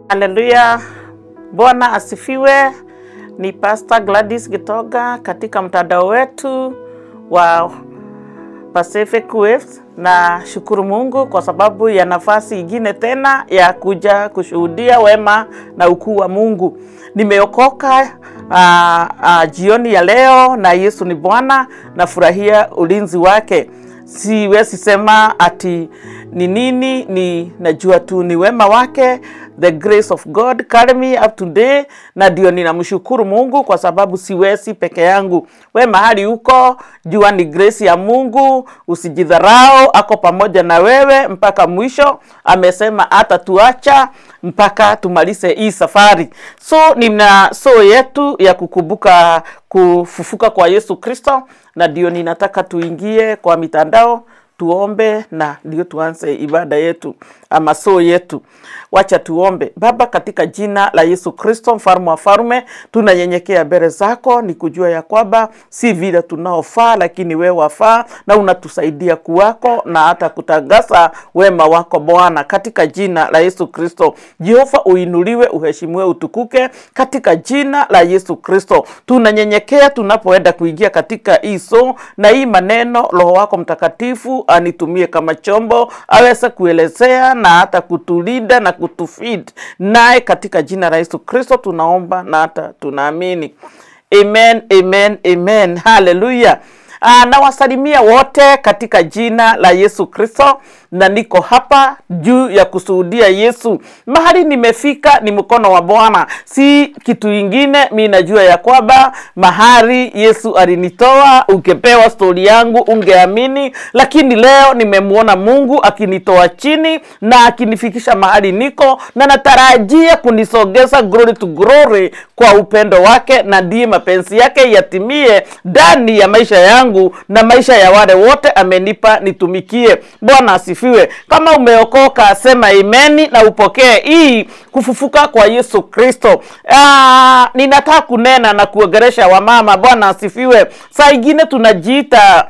Haleluya, Bwana asifiwe. Ni Pastor Gladys Gitoga katika mtandao wetu wa Pacific Waves, na shukuru Mungu kwa sababu ya nafasi ingine tena ya kuja kushuhudia wema na ukuu wa Mungu. Nimeokoka jioni ya leo na Yesu ni Bwana, na furahia ulinzi wake. Siwezi sema ati ni nini, ni najua tu ni wema wake. The grace of God carry me up today, na ndio ninamshukuru Mungu kwa sababu siwezi peke yangu. We mahali uko, jua ni grace ya Mungu, usijidharau, ako pamoja na wewe mpaka mwisho. Amesema hatatuacha mpaka tumalize hii safari. So nina so yetu ya kukumbuka kufufuka kwa Yesu Kristo, na ndio ninataka tuingie kwa mitandao tuombe na ndio tuanze ibada yetu ama so yetu. Wacha tuombe. Baba, katika jina la Yesu Kristo, mfalme wa falme, tunanyenyekea mbele zako ni kujua ya kwamba si vile tunaofaa, lakini wewe wafaa, na unatusaidia kuwako na hata kutangaza wema wako Bwana, katika jina la Yesu Kristo. Jehova, uinuliwe, uheshimiwe, utukuke katika jina la Yesu Kristo. Tunanyenyekea tunapoenda kuingia katika hii so na hii maneno, Roho wako Mtakatifu anitumie kama chombo, aweze kuelezea na hata kutulinda na kutufeed. Naye katika jina la Yesu Kristo tunaomba na hata tunaamini. Amen, amen, amen. Hallelujah. Nawasalimia wote katika jina la Yesu Kristo, na niko hapa juu ya kushuhudia Yesu. Mahali nimefika ni mkono wa Bwana, si kitu ingine. Mimi najua ya kwamba mahali Yesu alinitoa, ungepewa story yangu ungeamini, lakini leo nimemuona Mungu akinitoa chini na akinifikisha mahali niko, na natarajia kunisogeza glory to glory kwa upendo wake, na ndiye mapenzi yake yatimie ndani ya maisha yangu na maisha ya wale wote amenipa nitumikie. Bwana asifiwe. Kama umeokoka sema amen na upokee hii kufufuka kwa Yesu Kristo. Ninataka kunena na kuongelesha wamama. Bwana asifiwe. Saa ingine tunajiita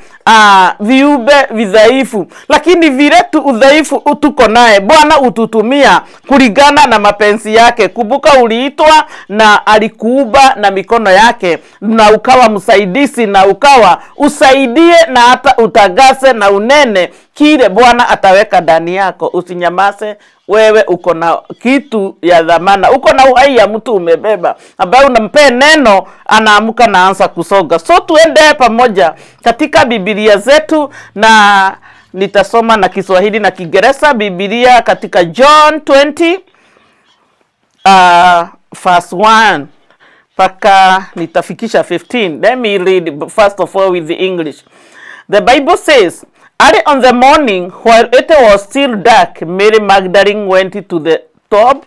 viumbe vidhaifu, lakini vile tu udhaifu tuko naye Bwana ututumia kulingana na mapenzi yake. Kumbuka uliitwa na alikuumba na mikono yake, na ukawa msaidizi, na ukawa usaidie na hata utagase na unene kile Bwana ataweka ndani yako. Usinyamaze. Wewe uko na kitu ya dhamana, uko na uhai ya mtu umebeba, ambaye unampe neno anaamka na anza kusoga. So tuende pamoja katika Biblia zetu, na nitasoma na Kiswahili na Kiingereza. Biblia katika John 20 verse 1 mpaka nitafikisha 15. Let me read first of all with the English. The Bible says, early on the morning, while it was still dark, Mary Magdalene went to the tomb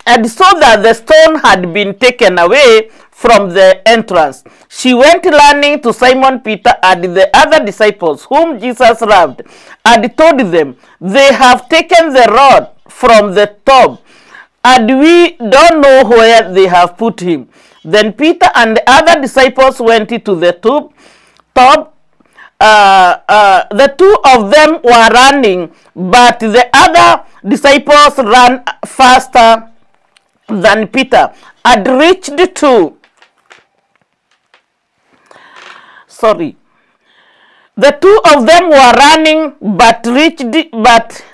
and saw that the stone had been taken away from the entrance. She went running to Simon Peter and the other disciples whom Jesus loved, and told them, they have taken the rod from the tomb, and we don't know where they have put him. Then Peter and the other disciples went to the tomb. The two of them were running, but the other disciples ran faster than Peter and reached to. Sorry. The two of them were running, but reached, but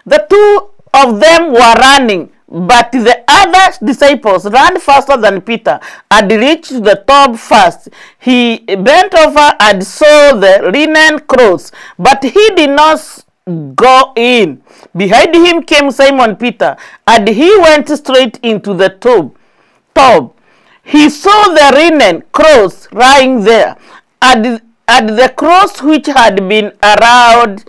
the two of them were running, but the other disciples ran faster than Peter and reached the tomb first. He bent over and saw the linen clothes, but he did not go in. Behind him came Simon Peter, and he went straight into the tomb. He saw the linen clothes lying there, and the cross which had been around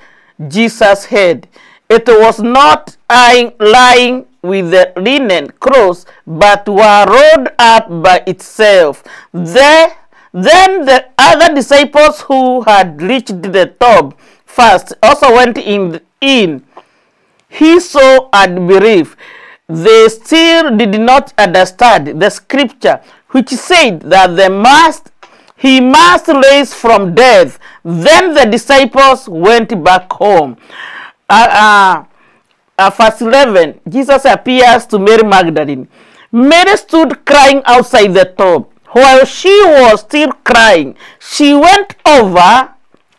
Jesus' head. It was not lying with the linen clothes, but were rolled up by itself. Then the other disciples who had reached the tomb first also went in. He saw and believed. They still did not understand the scripture, which said that he must raise from death. Then the disciples went back home. verse 11, Jesus appears to Mary Magdalene. Mary stood crying outside the tomb. While she was still crying, she went over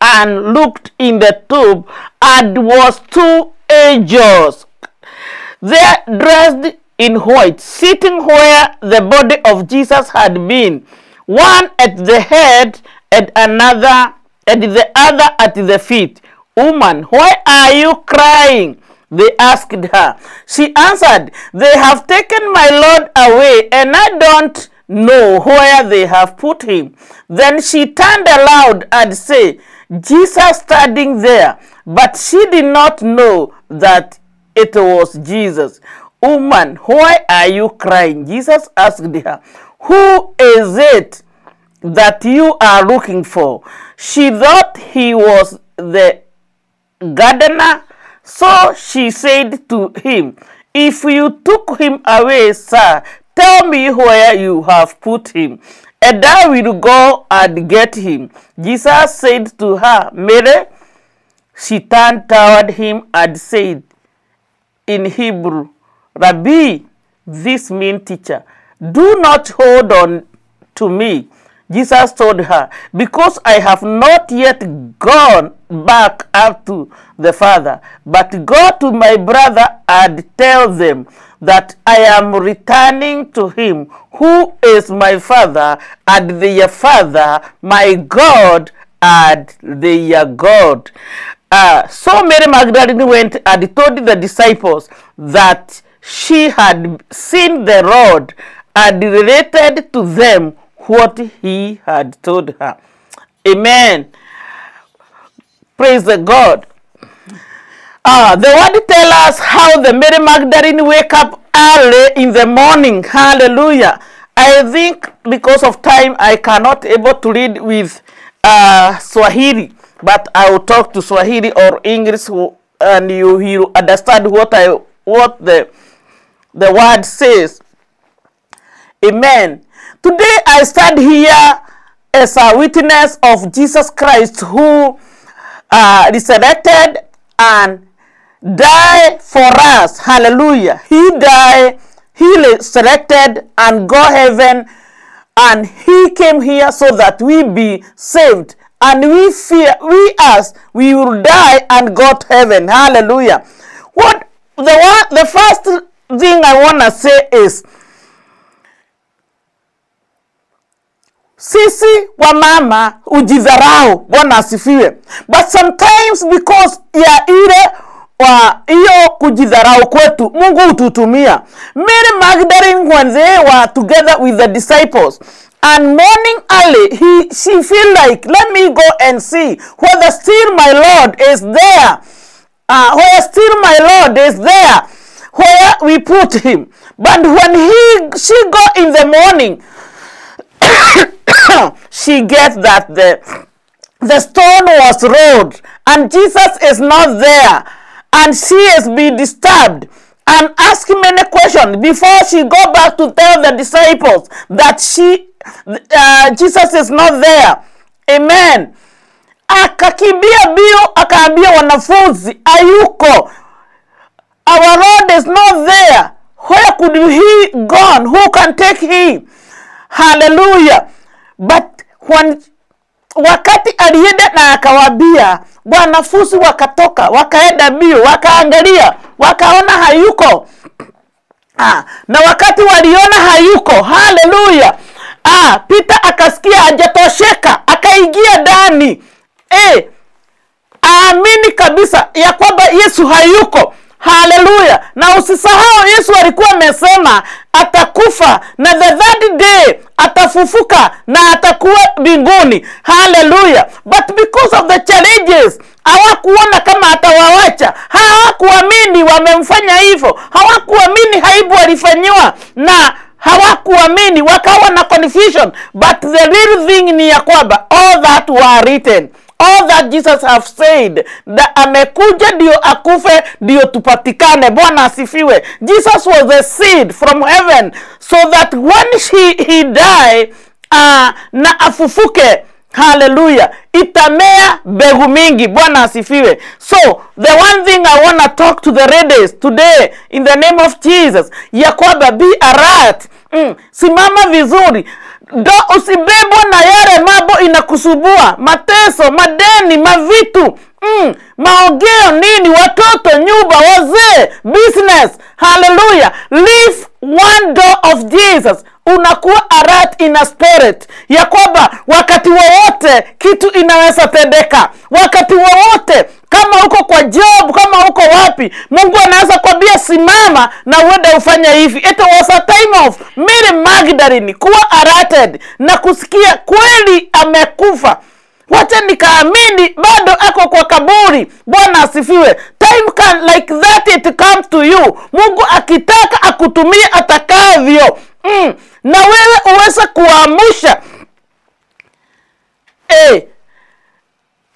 and looked in the tomb, and was two angels there dressed in white, sitting where the body of Jesus had been, one at the head and another and the other at the feet. "Woman, why are you crying?" they asked her. She answered, "They have taken my Lord away, and I don't know where they have put him." Then she turned aloud and said, Jesus standing there, but she did not know that it was Jesus. "Woman, why are you crying?" Jesus asked her. "Who is it that you are looking for?" She thought he was the gardener, so she said to him, "If you took him away, sir, tell me where you have put him, and I will go and get him." Jesus said to her, "Mary." She turned toward him and said in Hebrew, "Rabbi," this means teacher, "do not hold on to me." Jesus told her, "Because I have not yet gone back up to the Father, but go to my brother and tell them that I am returning to him who is my Father and their Father, my God and their God." So Mary Magdalene went and told the disciples that she had seen the Lord and related to them what he had told her. Amen. Praise the God. The word tells us how the Mary Magdalene wake up early in the morning. Hallelujah. I think because of time, I cannot able to read with Swahili, but I will talk to Swahili or English, and you will understand what the word says. Amen. Today I stand here as a witness of Jesus Christ, who resurrected and died for us. Hallelujah. He died, he resurrected and go heaven, and he came here so that we be saved. And we fear, we will die and go to heaven. Hallelujah. What the first thing I want to say is, sisi wa mama ujidharau. Bwana asifiwe. But sometimes because ya ile wa iyo kujidharau kwetu, Mungu hututumia. Mary Magdalene, when they were together with the disciples, and morning early, she feel like, let me go and see whether still my Lord is there. Where still my Lord is there, where we put him. But when she go in the morning, she gets that the stone was rolled and Jesus is not there, and she is being disturbed and asking many questions before she go back to tell the disciples that Jesus is not there. Amen. Akakimbia bio akaambia wanafunzi, ayuko. Our Lord is not there. Where could he gone? Who can take him? Hallelujah. But when wakati alienda na akawaambia, wanafunzi wakatoka, wakaenda bio, wakaangalia, wakaona hayuko. Na wakati waliona hayuko, hallelujah, Peter akasikia hajatosheka, akaingia ndani. Aamini kabisa ya kwamba Yesu hayuko. Hallelujah. Na usisahau Yesu alikuwa amesema atakufa na the third day atafufuka na atakuwa mbinguni. Hallelujah. But because of the challenges, hawakuona kama atawawacha. Hawakuamini wamemfanya hivyo. Hawakuamini aibu alifanywa, na hawakuamini, wakawa na confusion. But the real thing ni ya kwamba all that were written, all that Jesus have said, that amekuja ndio akufe ndio tupatikane. Bwana asifiwe. Jesus was a seed from heaven so that when he died, na afufuke, Hallelujah. Itamea mbegu mingi. Bwana asifiwe. So the one thing I wanna talk to the ladies today in the name of Jesus, ya kwamba be alert. Simama vizuri. Do usibebwa na yale mambo inakusubua, mateso, madeni, mavitu, maogeo, nini, watoto, nyumba, wazee, business. Hallelujah. Leave one door of Jesus. Unakuwa alert in a spirit ya kwamba wakati wowote kitu inaweza tendeka, wakati wowote, kama uko kwa job, kama uko wapi, Mungu anaweza kuambia simama na uende ufanye hivi. It was a time of Mary Magdalene kuwa alerted na kusikia kweli amekufa. Wacha nikaamini bado ako kwa kaburi. Bwana asifiwe. Time can like that it comes to you. Mungu akitaka akutumie atakavyo. Na wewe uweze kuamsha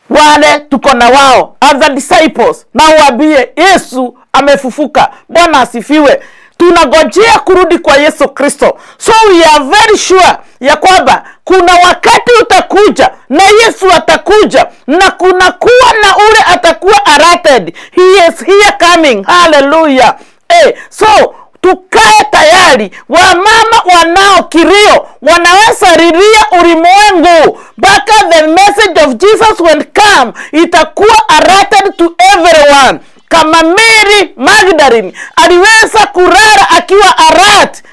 wale tuko na wao, other disciples, na uambie Yesu amefufuka. Bwana asifiwe. Tunagojea kurudi kwa Yesu Kristo. So we are very sure ya kwamba kuna wakati utakuja na Yesu atakuja, na kuna kuwa na ule atakuwa alerted. He is here coming. Hallelujah. So tukae tayari. Wamama wanao kilio wanaweza lilia ulimwengu mpaka the message of Jesus when come itakuwa alerted to everyone. Kama Mary Magdalene aliweza kurara akiwa alert.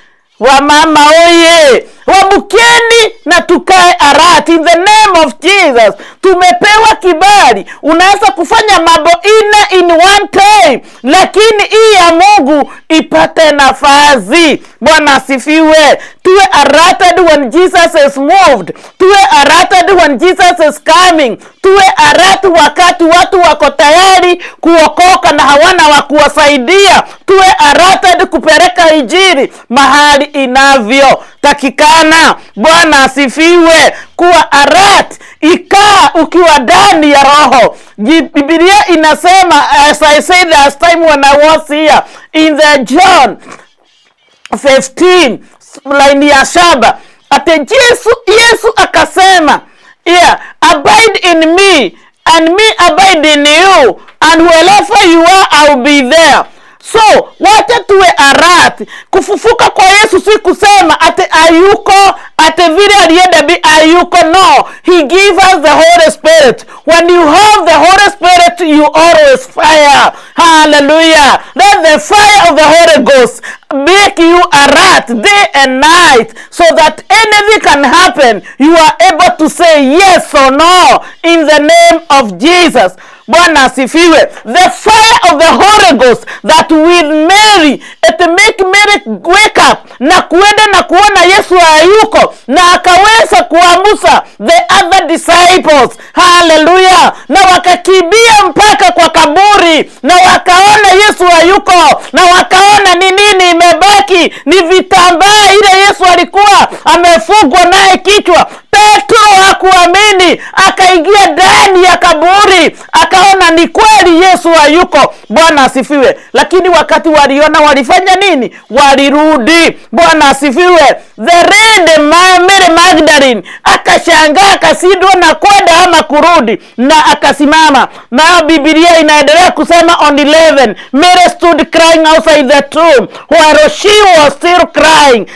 Wamama oye, wabukeni na tukae alert in the name of Jesus. Tumepewa kibali, unaweza kufanya mambo ine in one time, lakini hii ya Mungu ipate nafasi. Bwana asifiwe. Tuwe alerted when Jesus is moved. Tuwe alerted when Jesus is coming. Tuwe alert wakati watu wako tayari kuokoka na hawana wa kuwasaidia. Tuwe alerted kupeleka injili mahali inavyo takikana. Bwana asifiwe. Kuwa alert, ikaa ukiwa ndani ya Roho. Biblia inasema, as I said last time when I was here in the John 15 line ya 7, ate Yesu akasema, yeah, abide in me and me abide in you, and wherever you are I will be there. So wacha tuwe alert. Kufufuka kwa Yesu si kusema ate ayuko, ate vile alienda bi ayuko. No, he give us the Holy Spirit. When you have the Holy Spirit, you always fire. Hallelujah. Let the fire of the Holy Ghost make you alert day and night, so that anything can happen. You are able to say yes or no in the name of Jesus. Bwana asifiwe. The fire of the Holy Ghost that with Mary, it make Mary wake up na kuenda na kuona Yesu hayuko, na akaweza kuamusa the other disciples. Hallelujah. Na wakakimbia mpaka kwa kaburi na wakaona Yesu hayuko, na wakaona ni nini imebaki, ni vitambaa ile Yesu alikuwa amefungwa naye kichwa. Petro hakuamini, akaingia ndani ya kaburi, akaona ni kweli Yesu hayuko. Bwana asifiwe. Lakini wakati waliona walifanya nini? Walirudi. Bwana asifiwe. The red Mary Magdalene akashangaa, akashindwa na kwenda ama kurudi, na akasimama. Na Biblia inaendelea kusema on 11, Mary stood crying outside the tomb while she was still crying.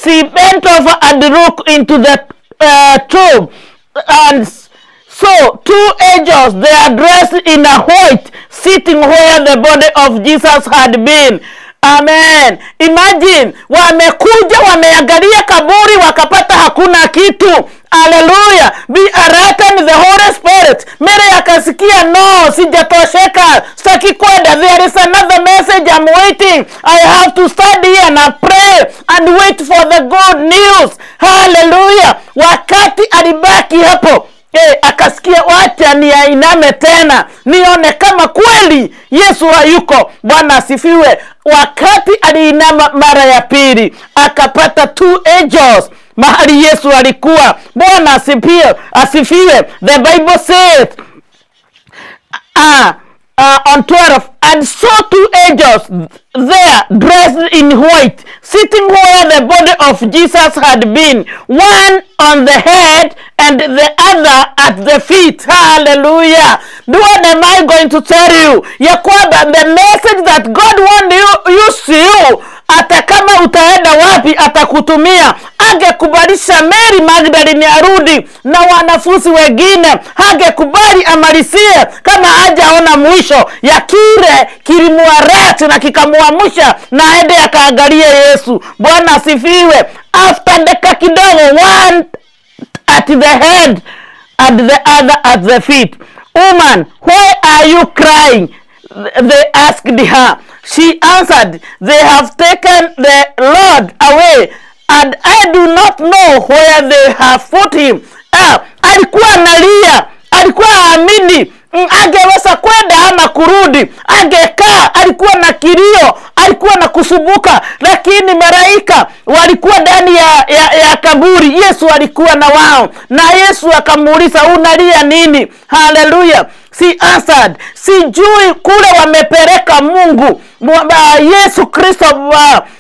She bent over and looked into the tomb, and so two angels, they are dressed in a white, sitting where the body of Jesus had been. Amen. Imagine, wamekuja wameangalia kaburi wakapata hakuna kitu. Hallelujah. Be alerted in the Holy Spirit. Mary akasikia, no, sijatosheka, sitaki kwenda. There is another message I'm waiting. I have to study and I pray and wait for the good news. Hallelujah. Wakati alibaki hapo, akasikia wacha niiname tena nione kama kweli Yesu hayuko. Bwana asifiwe. Wakati aliinama mara ya pili akapata two angels mahali Yesu alikuwa. Bwana asifiwe. Asifiwe. The Bible says On 12, and saw two angels there dressed in white, sitting where the body of Jesus had been, one on the head and the other at the feet. Hallelujah. What am I going to tell you? Ya kwamba the message that God want you, use you, hata kama utaenda wapi atakutumia. Angekubalisha Mary Magdalene arudi na wanafunzi wengine, hangekubali amalizie kama hajaona mwisho ya kile kilimuarete na kikamuamsha na aende akaangalie Yesu. Bwana asifiwe. After dakika kidogo, one at the head and the other at the feet. "Woman, why are you crying?" they asked her. She answered, "They have taken the Lord away, and I do not know where they have put him." Ah, alikuwa analia, alikuwa haamini angeweza kwenda ama kurudi, angekaa. Alikuwa na kilio, alikuwa na kusumbuka, lakini malaika walikuwa ndani ya kaburi. Yesu alikuwa na wao, na Yesu akamuuliza, "Unalia nini?" Haleluya. She answered, "Sijui kule wamepeleka Mungu Yesu Kristo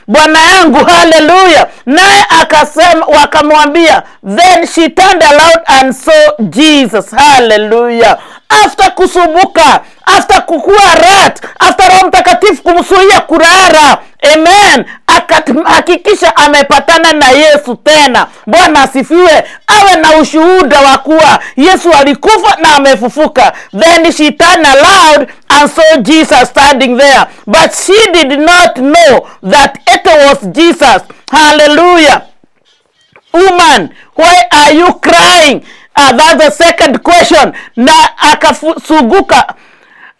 Bwana yangu." Haleluya. Naye akasema, wakamwambia, then she turned aloud and saw Jesus. Haleluya. After kusumbuka, after kukua alert, after Roho Mtakatifu kumzuia kulala, amen, akahakikisha amepatana na Yesu tena. Bwana asifiwe. Awe na ushuhuda wa kuwa Yesu alikufa na amefufuka. Then she turned aloud and saw Jesus standing there, but she did not know that it was Jesus. Hallelujah. "Woman, why are you crying?" That's the second question. Na akasuguka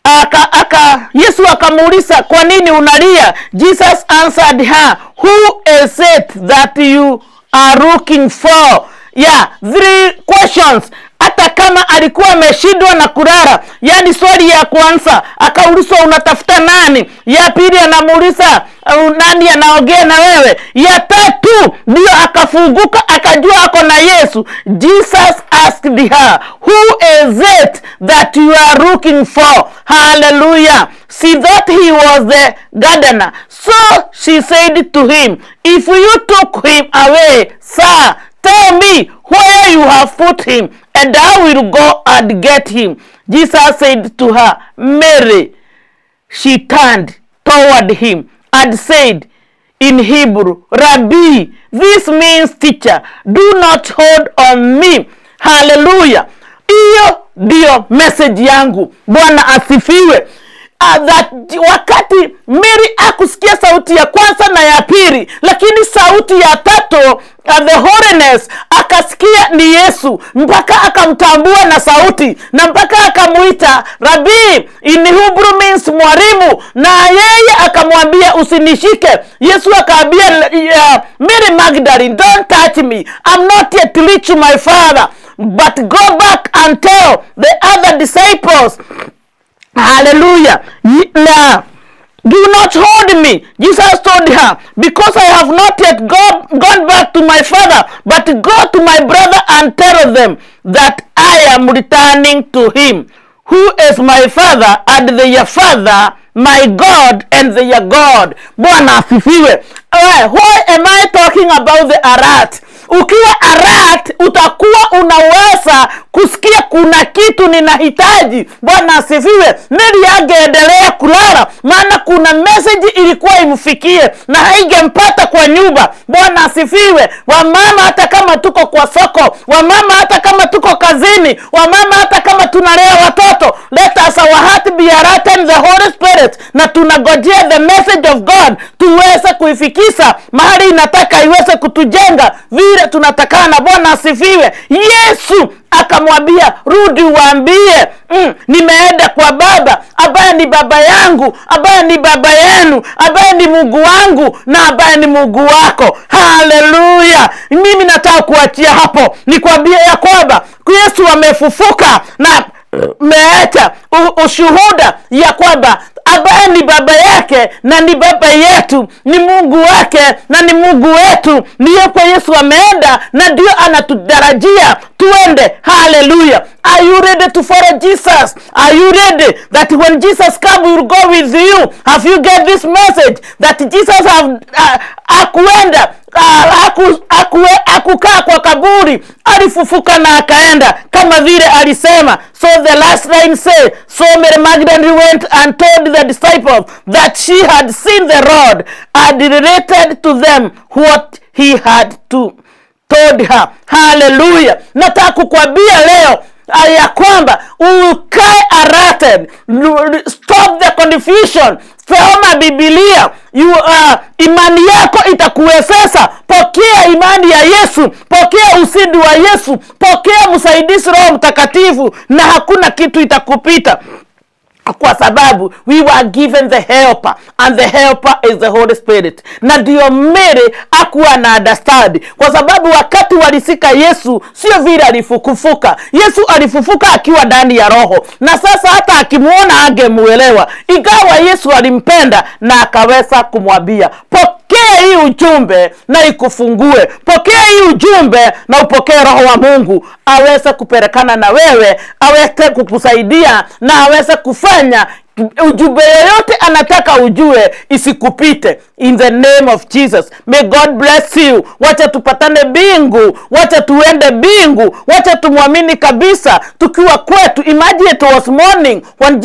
aka Yesu akamuuliza, "Kwa nini unalia?" Jesus answered her, "Who is it that you are looking for?" Yeah, three questions. Hata kama alikuwa ameshindwa na kulala, yani swali ya kwanza akaulizwa, "Unatafuta nani?" Ya pili anamuuliza, "Nani anaongea na wewe?" Ya tatu ndio akafunguka, akajua ako na Yesu. Jesus asked her, "Who is it that you are looking for?" Hallelujah. She thought he was the gardener, so she said to him, "If you took him away, sir, tell me where you have put him, and I will go and get him." Jesus said to her, "Mary." She turned toward him and said in Hebrew, "Rabbi." This means teacher. "Do not hold on me." Hallelujah. Hiyo ndiyo message yangu. Bwana asifiwe. That wakati Mary akusikia sauti ya kwanza na ya pili, lakini sauti ya tatu, the holiness, akasikia ni Yesu, mpaka akamtambua na sauti na mpaka akamuita Rabi, in Hebrew means mwalimu, na yeye akamwambia, "Usinishike." Yesu akaambia Mary Magdalene, "Don't touch me, I'm not yet to reach my Father, but go back and tell the other disciples." Hallelujah. Now, "Do not hold me," Jesus told her, "because I have not yet gone back to my Father, but go to my brother and tell them that I am returning to him, who is my Father and their Father, my God and their God." Bwana asifiwe. Why am I talking about the alert? Ukiwa alert utakuwa unaweza kusikia kuna kitu ninahitaji. Bwana asifiwe. Mary angeendelea kulala, maana kuna message ilikuwa imfikie na haingempata kwa nyumba. Bwana asifiwe. Wamama, hata kama tuko kwa soko, wamama, hata kama tuko kazini, wamama, hata kama tunalea watoto, let us our heart be alert in the Holy Spirit, na tunagojea the message of God tuweze kuifikisha mahali inataka iweze kutujenga vile tunatakana. Bwana asifiwe. Yesu akamwambia, "Rudi uwaambie nimeenda kwa Baba ambaye ni baba yangu, ambaye ni baba yenu, ambaye ni Mungu wangu na ambaye ni Mungu wako." Haleluya. Mimi nataka kuachia hapo, nikwambie ya kwamba Yesu amefufuka na meacha ushuhuda ya kwamba ambaye ni baba yake. wake na ni baba yetu, ni Mungu wake na ni Mungu wetu. Ndiyo kwa Yesu ameenda na ndio anatutarajia tuende. Hallelujah. Are you ready to follow Jesus? Are you ready that when Jesus comes, we will go with you? Have you get this message that Jesus have akuenda akukaa kwa kaburi, alifufuka na akaenda kama vile alisema. So the last line say, so Mary Magdalene went and told the disciples that she had seen the Lord and related to them what he had to told her. Hallelujah. Nataka kukwambia leo ya kwamba ukae alerted, stop the confusion. Soma Biblia. Imani yako itakuwezesha. Pokea imani ya Yesu, pokea ushindi wa Yesu, pokea msaidizi Roho Mtakatifu, na hakuna kitu itakupita. Kwa sababu we were given the helper, and the helper is the Holy Spirit. Na ndio Mary hakuwa na understand, kwa sababu wakati walisika Yesu sio vile alifufuka. Yesu alifufuka akiwa ndani ya Roho, na sasa hata akimuona angemuelewa, ingawa Yesu alimpenda na akaweza kumwambia. Pokea hii ujumbe na ikufungue. Pokea hii ujumbe na upokee Roho wa Mungu aweze kupelekana na wewe, aweze kukusaidia na aweze kufanya ujumbe yoyote anataka ujue isikupite. In the name of Jesus, may God bless you. Wacha tupatane bingu, wacha tuende bingu, wacha tumwamini kabisa tukiwa kwetu. Imagine it was morning when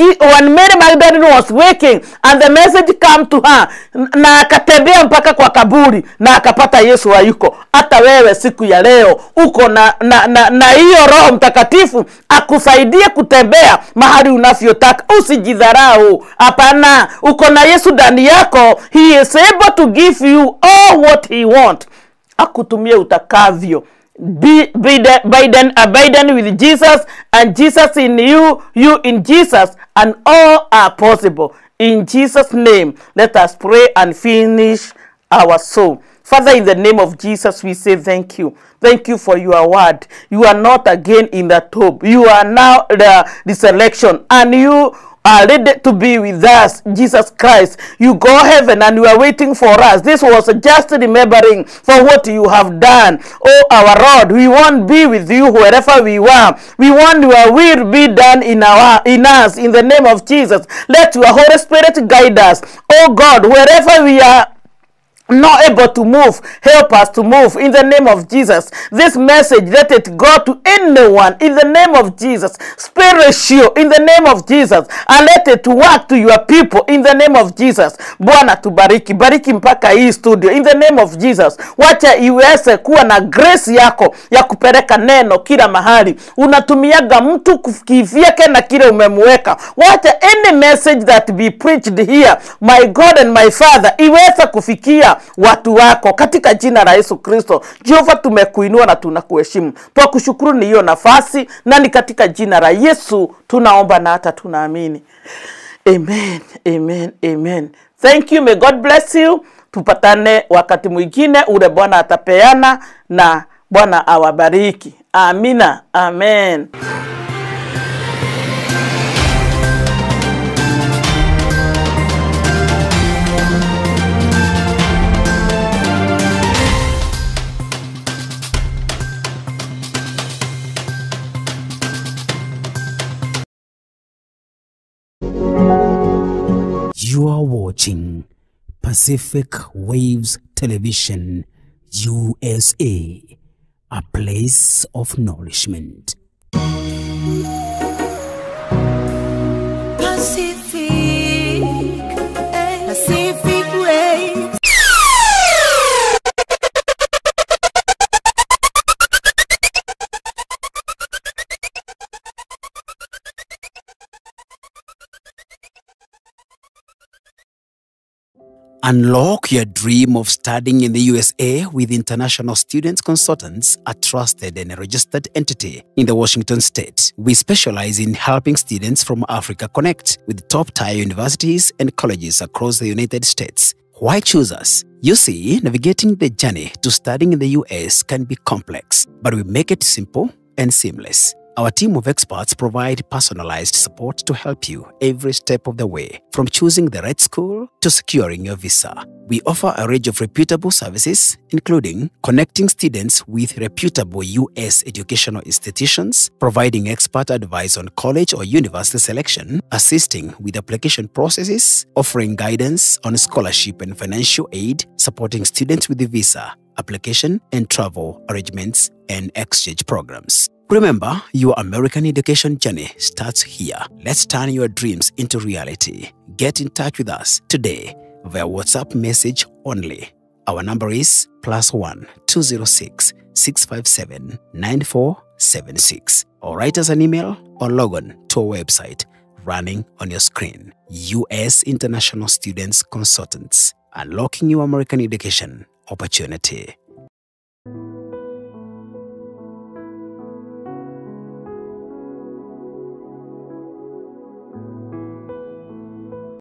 Mary Magdalene was waking and the message came to her, na akatembea mpaka kwa kaburi na akapata Yesu hayuko. Hata wewe siku ya leo uko na hiyo Roho Mtakatifu akusaidie kutembea mahali unavyotaka. Usijidharau, hapana. Uko na Yesu ndani yako. He is able to give you all what he want. Akutumie utakavyo. Be Biden with Jesus, and Jesus in you, you in Jesus, and all are possible. In Jesus' name, let us pray and finish our soul. Father, in the name of Jesus, we say thank you. Thank you for your word. You are not again in the tomb. You are now the resurrection, and you are ready to be with us, Jesus Christ. You go heaven and you are waiting for us. This was just remembering for what you have done. Oh, our Lord, we want be with you wherever we are. We want your will be done in us, in the name of Jesus. Let your Holy Spirit guide us. Oh God, wherever we are not able to move, help us to move in the name of Jesus. This message, let it go to anyone in the name of Jesus. Spiritual in the name of Jesus, and let it work to your people in the name of Jesus. Bwana tubariki, bariki mpaka hii studio in the name of Jesus. Wacha iweze kuwa na grace yako ya kupeleka neno kila mahali. Unatumiaga mtu kivyake na kile umemweka. Wacha any message that be preached here, my God and my Father, iweze kufikia watu wako katika jina la Yesu Kristo. Jehova, tumekuinua na tunakuheshimu. Twakushukuru ni hiyo nafasi, na ni katika jina la Yesu tunaomba na hata tunaamini. Amen, amen, amen. Thank you. May God bless you. Tupatane wakati mwingine ule Bwana atapeana, na Bwana awabariki. Amina, amen. You are watching Pacific Waves Television, USA, a place of nourishment. Pacific, Pacific Waves. Unlock your dream of studying in the USA with International Students Consultants, a trusted and registered entity in the Washington state. We specialize in helping students from Africa connect with top-tier universities and colleges across the United States. Why choose us? You see, navigating the journey to studying in the US can be complex, but we make it simple and seamless. Our team of experts provide personalized support to help you every step of the way, from choosing the right school to securing your visa. We offer a range of reputable services, including connecting students with reputable U.S. educational institutions, providing expert advice on college or university selection, assisting with application processes, offering guidance on scholarship and financial aid, supporting students with the visa application and travel arrangements and exchange programs. Remember, your American education journey starts here. Let's turn your dreams into reality. Get in touch with us today via WhatsApp message only. Our number is +1 206 657 9476. Or write us an email or log on to our website running on your screen. U.S. International Students Consultants, unlocking your American education opportunity.